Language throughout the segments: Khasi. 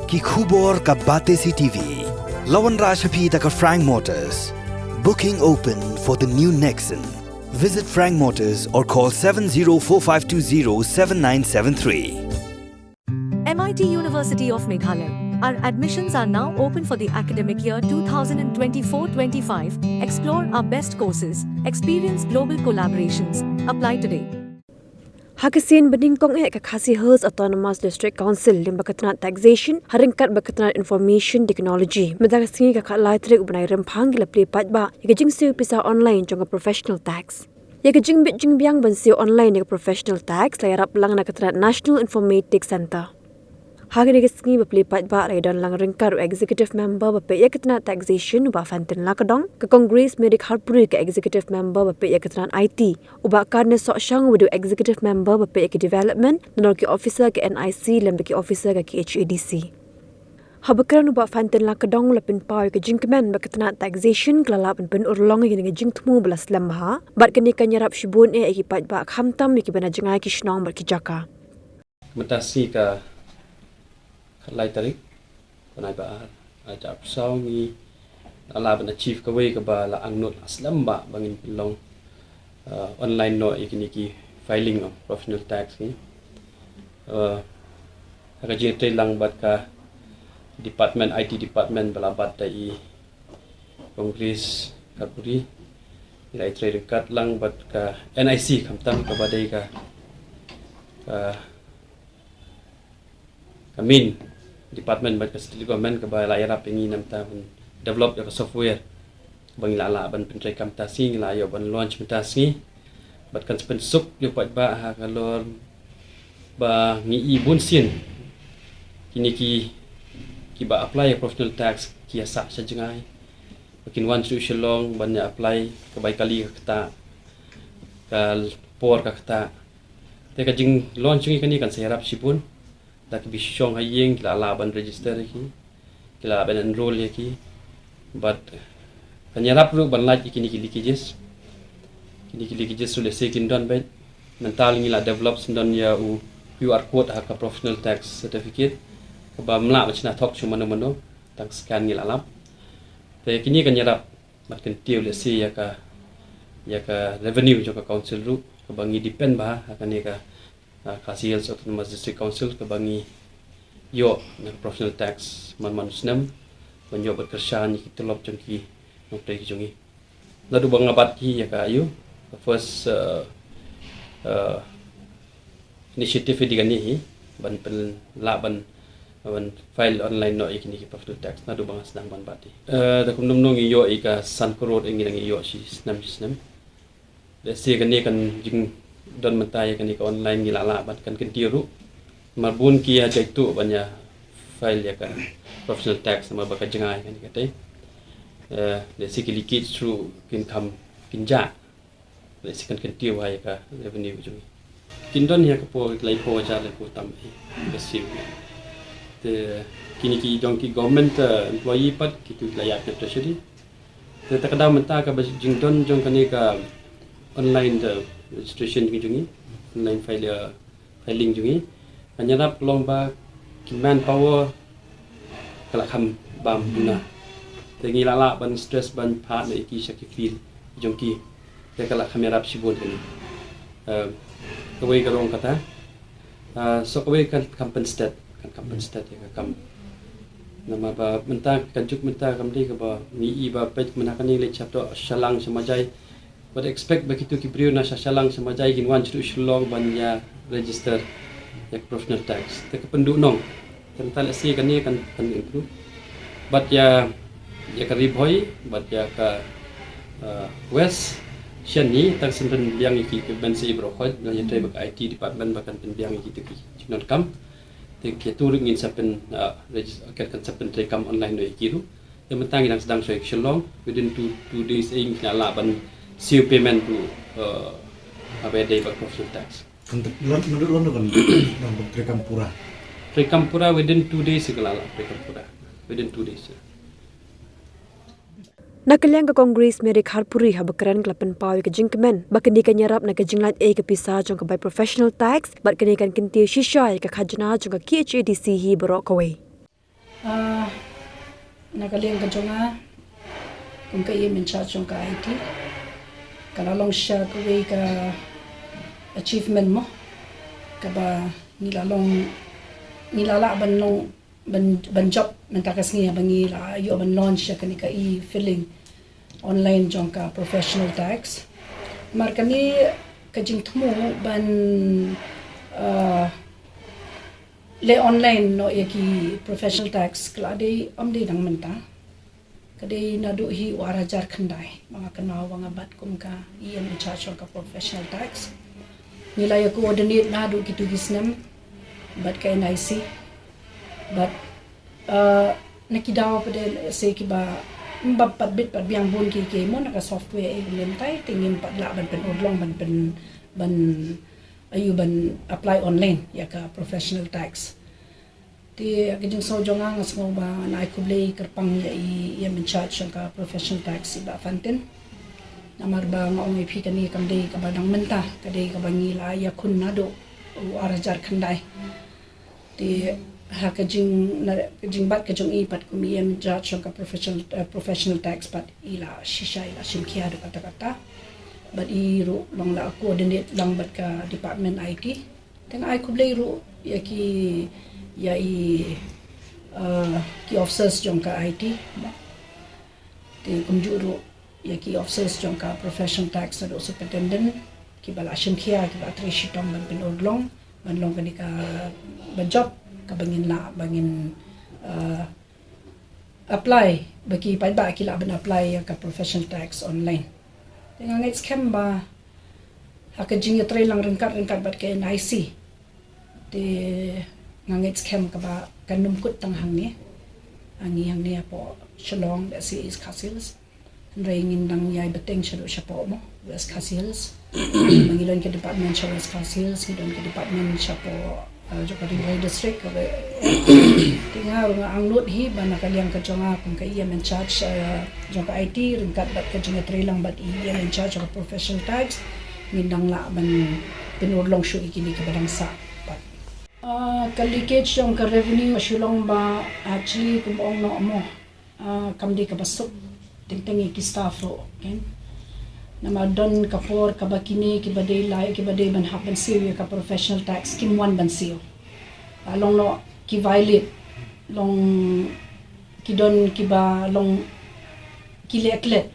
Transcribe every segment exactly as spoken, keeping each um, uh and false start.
Ki khubor ka Batesi T V. La wanrah sha phi da ka Frank Motors. Booking open for the new Nexon. Visit Frank Motors or call seven zero four five two zero seven nine seven three. M I T University of Meghalaya. Our admissions are now open for the academic year two thousand twenty-four twenty-five. Explore our best courses, experience global collaborations. Apply today. Ha ka sien ba nyngkong eh ka Khasi Hills Autonomous District Council lyngba ka tnat taxation ha ryngkat bad ka tnat information technology mynta ka sngi ka khatlai tarik u bnai Rymphang ki la plie paidbah ïa ka jingsiew pisa online jong ka professional tax. Ïa ka jingbit jingbiang ban siew online ïa ka professional tax la ïarap lang na ka tnat National Informatics Centre. Ha kane ka sngi ba plie paidbah la ïadon lang ryngkat u executive member ba peit ïa ka tnat taxation u Bah Fantin Lakdong, ka Congress Mary Kharpuri ka executive member ba peit ïa ka tnat I T, u Bah Karne Sohshang uba dei u executive member ba peit ïa ka development, naduh ki officer ka N I C lem bad ki officer ka K H A D C. Haba kren u Bah Fantin Lakdong u la pynpaw ïa ka jingkmen ba ka tnat taxation ka la lah ban pynurlong ïa kane ka jingthmu ba la slem bha bad kane kan ïarap shibun eh ïa ki paidbah khamtam ïa kiba na jngai ki shnong bad ki jaka. Mynta sngi ka khatlai tarik bnai ba ar, ar hajar arphew saw ngi la lah ban achieve kawei kaba la angnud la slem bha ba ngin pynlong, uh, online noh ïa kine ki filing of professional tax ngi. Uh, ha ka jingïatreilang bad ka department, I T department ba la bat da i Congress Kharpuri. Ngi la ïatrei ryngkat lang bad ka N I C khamtam kaba dei ka, ka, ka main department bad ka state government kaba la ïarap ïa ngi namar ban develop ïa ka software ba ngi la lah ban pyntreikam mynta sngi, ngi la ïoh ban launch mynta sngi. Bad kan sa pynsuk ïa u paidbah ha ka lor ba ngi i bunsien kine ki, kiba apply ïa professional tax ki ïa sah sha jngai. Ba kin wan sha Shillong ban ïa apply, ka bai kali ka ktah, ka por ka ktah. Te ka jinglaunch jong ngi kane kan sa ïarap shibun. Da kiba shong ha ïing ki la lah ban register ïa ki, ki la lah ban enroll ïa ki. Bad kan ïarap ruh ban lait ïa kine ki leakages. Kine ki leakages ruh lehse kin don beit. Mynta ngi la develop shen don ïa u Q R code ha ka professional tax certificate kaba ym lah ban shna thok sha mano mano, tang scan ngi la lap. Te kine kan ïarap bad kyntiew lehse ïa ka, ïa ka revenue jong ka council ruh kaba ngi depend bha ha kane ka, ah, Khasi Hills Autonomous District Council kaba ngi ïoh na ka professional tax man man u snem ban ïoh bad kyrshan ïa ki tulop jong ki nongtrei ki jong ngi. Naduh ba nga bat hi ïa ka, ïa ka first, uh, uh, initiative ïa kane hi ban pynlah ban, ban file online noh ïa kine ki professional tax naduh ba nga sdang ban bat hi. Uh, da kumno kumno ngi ïoh ïa ka san klur, ngi dang ïoh shi snem shi snem. Lehse kane kan jingdon mynta ïa kane ka online ngi la lah ban kan kyntiew ruh. Namar bun ki ïa jaituh ban ïa file ïa ka professional tax namar ba ka jngai kane ka tei. Eh, lehse ki leakage ruh kin kham kin jah. Lehse kan kyntiew ha ïa ka revenue jong ngi. Kin don ïa ka por laiphew hajar, laiphew tam hi. Lehse. Te kine ki jong ki government, eh, employee pat kitu la ïaid na treasury. Te ta ka daw mynta kaba jingdon jong kane ka online, eh, registration jong ngi, online file, eh, filing jong ngi. Kan ïarap long ba ki manpower ka la kham bam duna. Te ngi la lah ban stress ban phah na ïa ki sha ki field jong ki. Te ka la kham ïarap shibun kane. Eh, kawei ka rong kata. Ah, so kawei kan kham pynstet, kan kham pynstet ïa ka kam. Namar ba mynta ka juk mynta kam dei kaba ngi i ba peit mynta kane leit sha to Shillong sha Majai. Wat expect ba kitu ki briew na sha Shillong sha Majai kin wan sha Shillong ban ïa register ïa ka professional tax. Te ka pynduh nong. Te mynta lehse kane kan, kan improve. Bad ïa, ïa ka Ri Bhoi, bad ïa ka, uh, West, shen ni, tang shen pynbiang ïa ki, ki ban sa i baroh khoit, ïa trei bad ka I T department ba kan pynbiang ïa kitu ki, ki non kam. Te kitu ruh ngin sa pyn, uh, regis-, kan, kan sa pyntreikam online noh ïa ki ruh. Te mynta ngi dang sdang shuwa ïa ka Shillong, within two, two days, eh, ngi la lah ban siew payment ruh, uh, haba ïadei bad professional tax. Kan te-, lon, lon, lon, lon, lon, lon, treikam pura. Treikam pura within two days ka la lah, treikam pura. Within two days. Na ka liang ka Congress Mary Kharpuri haba kren ka la pynpaw ïa ka jingkmen ba kane kan ïarap na ka jinglait ei ka pisa jong ka bai professional tax bad kane kan kyntiew shisha ïa ka khajna jong ka K H A D C hi baroh kawei. Ah, na ka liang ka jong nga, kum ka E M in charge jong ka I T, ka la long shisha kawei ka achievement mo, kaba ngi la long, ngi la lah ban long, ban, ban jop mynta ka sngi ba ngi la ïoh ban launch ïa kane ka e-filing online jong ka professional tax. Mar kane ka jingthmu ban, ah, leh online noh ïa ki professional tax ka la dei, ym dei dang mynta. Ka dei naduh hi u ar hajar khyndai ba nga kynmaw ba nga bat kum ka E M in charge jong ka professional tax. Ngi la ïa coordinate naduh kitu ki snem bad ka N I C. Bad, uh, na ki daw pat de se kiba, ym ba pat bit pat biang bun ki, ki mo na ka software, eh, lem tai te ngim pat lah ban pynurlong ban pyn, ban, aïu, ban apply online ïa ka professional tax. Te ka jingsngew jong nga, nga sngew ba ngan ai khublei kyrpang ïa i, i M in charge jong ka professional tax, i Bah Fantin. Namar ba nga ong ïa phi, kane kam dei kaba dang mynta, ka dei kaba ngi la ïakhun naduh u ar hajar khyndai. Te ha ka jing, na ka jingbat ka jong i pat kum i M in charge jong ka professional, eh, professional tax pat, i la shisha, i la shim khia haduh katta katta. Bad i ruh long la coordinate lang bad ka department I T. Te nga ai khublei ruh ïa ki, ïa i, uh, ki officers jong ka I T. Te kumjuh ruh ïa ki officers jong ka professional tax, naduh superintendent, kiba la shim khia, kiba trei shitom ban pynurlong ban long kane ka, ban jop kaba ngin lah, ba ngin, uh, apply, ba ki paidbah ki lah ban apply ïa ka professional tax online. Te nga ngeit skhem ba ha ka jingïatreilang ryngkat ryngkat bad ka N I C, te nga ngeit skhem kaba kan ym kut tang hangne, hangne, hangne hapoh Shillong, da si East Khasi Hills. Hynrei ngin dang ïai bteng shaduh shapoh mo, West Khasi Hills. Ngi don ka department sha West Khasi Hills, ngi don ka department shapoh, uh, jong ka Ri Bhoi District, ka West. Te nga ruh nga angnud hi ba na ka liang ka jong nga kum ka E M in charge, uh, jong ka I T, ryngkat bad ka jingïatreilang bad i E M in charge jong ka professional tax, ngin dang lah ban pynurlong shuh ïa kine kiba dang sah pat. Uh, ka leakage jong ka revenue ha Shillong ba actually kum ong noh mo. Ah, kam dei kaba suk teng teng ïa ki staff ruh, kan. Namar don ka por kaba kine kiba dei lai, kiba dei ban hap ban siew ïa ka professional tax, kim wan ban siew. Ah, long noh ki violate, long ki don kiba long ki leh klet.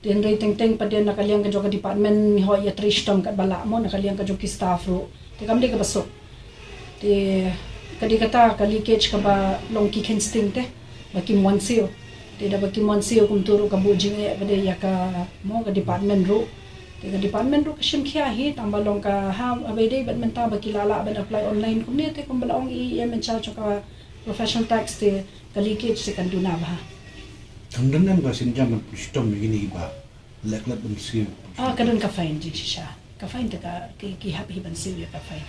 Te hynrei teng teng pat de na ka liang ka jong ka department ngi hoi ïatrei shitom katba lah mo, na ka liang ka jong ki staff ruh. Te kam dei kaba suk. Te ka dei kata ka leakage kaba long ki kheiñ sting te ba kim wan siew. Te da ba kim wan siew kumta ruh ka buh jingeh pat de ïa ka mo ka department ruh. Te ka department ruh ka shim khia hi, tang ba long ka ha, haba ïadei bad mynta ba ki la lah ban apply online kumne, te kumba la ong i M in charge jong ka professional tax, te ka leakage te kan duna bha. Kan don em ka sienjam ban shitom ïa kine kiba leh klet ban siew? Ah, ka don ka fine jingshisha. Ka fine te ka, ki, ki hap hi ban siew ïa ka fine.